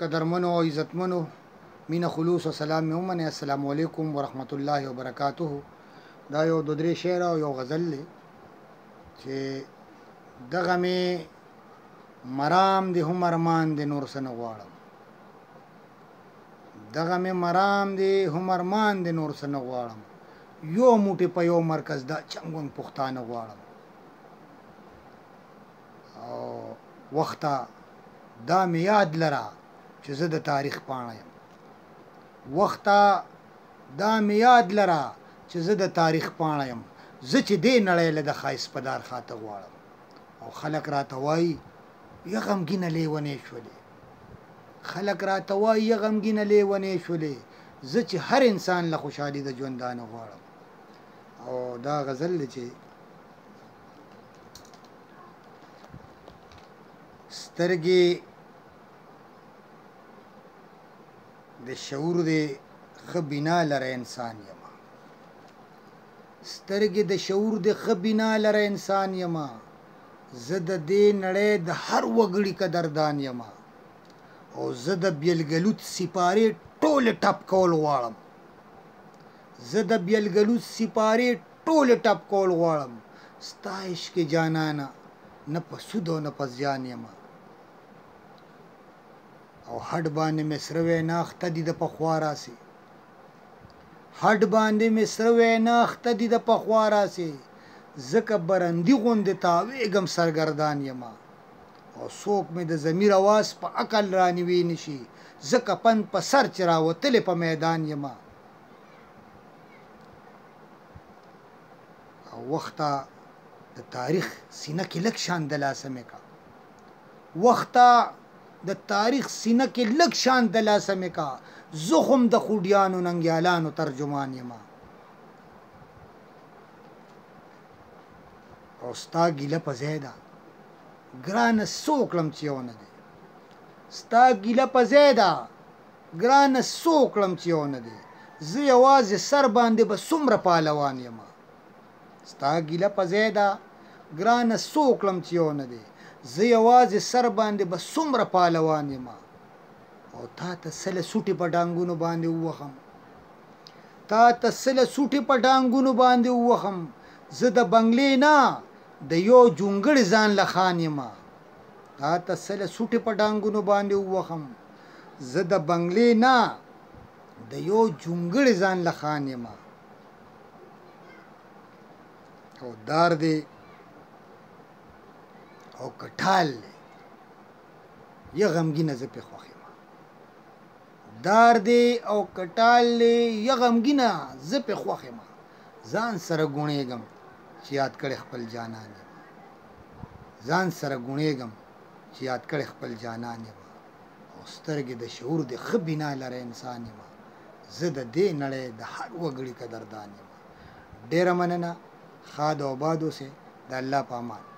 قدرمنو او عزتمنو مینه خلوص او سلام مې ومنئ. السلام علیکم ورحمت الله وبرکاته. دا یو دوه درې شعر او یو غزل دی چې دغه مې مرام دی هم ارمان دی نور څه نه غواړم. دغه مې مرام دی هم ارمان دی نور څه نه غواړم. یو موټی په یو مرکز دا چنګ ونګ پښتانه غواړم. او وخته دا مې یاد لره چې زه د تاریخ پاڼه یم. وخته دا مې یاد لره چې زه د تاریخ پاڼه یم. زه چې دې نړۍ له د ښایست په دار خاته غواړم. او خلک راته وایي یه غمګینه لیونی شولې. خلک راته وایي یه غمګینه لیونی شولې. زه چې هر انسان له خوشحالي د ژوندانه غواړم. او دا غزل دی چې سترګې د شعور دی ښه بنا لره انسان یم. سترګې د شعور د ښه بنا لره انسان یم. زه د دې نړۍ د هر وګړي قدردان یم. او زه د بیلګلوت سپارې ټولې ټپ کول غواړم. زه د بیلګلوت سپارې ټولې ټپ کول غواړم. ستا عشق جانانه نه په سود او نه په زیان یم. او هډ باندې مې سره وینا اخته دي د پخوا راسې. هډ باندې مې سره وینا اخته دي د پخوا راسې. ځکه برندي غوندې تاوېږم سرګردان یم. او څوک مې د ضمیر اواز په عقل رانیوی نشي. ځکه پند په سر چې راوتلې په میدان یم. او وخته د تاریخ سینه کې لږ شان دلاسه مې کا. وخته د تاریخ سینه کې لږ شان دلاسه مې کا. زه هم د خوډیانو ننګیالانو ترجمان یم. او ستا ګیله په ځای ده ګرانه څه وکړم چې یو نه دی. ستا ګیله په ځای ده ګرانه څه وکړم چې یو نه دی. زه یوازې سر باندې به څومره پهلوان یم. ستا ګیله په ځای ده ګرانه څه وکړم چې یو نه دی. زه یوازې سر باندې به څومره پهلوان یم. او تا ته سله سوټې په ډانګونو باندې ووخم. تا ته سله سوټې په ډانګونو باندې ووخم. زه د بنګلې نه د یو جونګړې ځان له خان یم. تا ته سله سوټې په ډانګونو باندې ووخم. زه د بنګلې نه د یو جونګړې ځان له خان یم. او دار دی او کټال دی یه غمګینه زه پې خوښ یم. دار دی او کټال دی یه غمګینه زه پې خوښ یم. ځان سره ګوڼېږم چې یاد کړی خپل جانان یم. ځان سره ګوڼېږم چې یاد کړی خپل جانان یم. او سترګې د شعور د ښه بنا لره انسان یم. زه د دې نړۍ د هر وګړي قدردان یم. ډېره مننه. ښاد او آباد اوسئ. د الله په امان.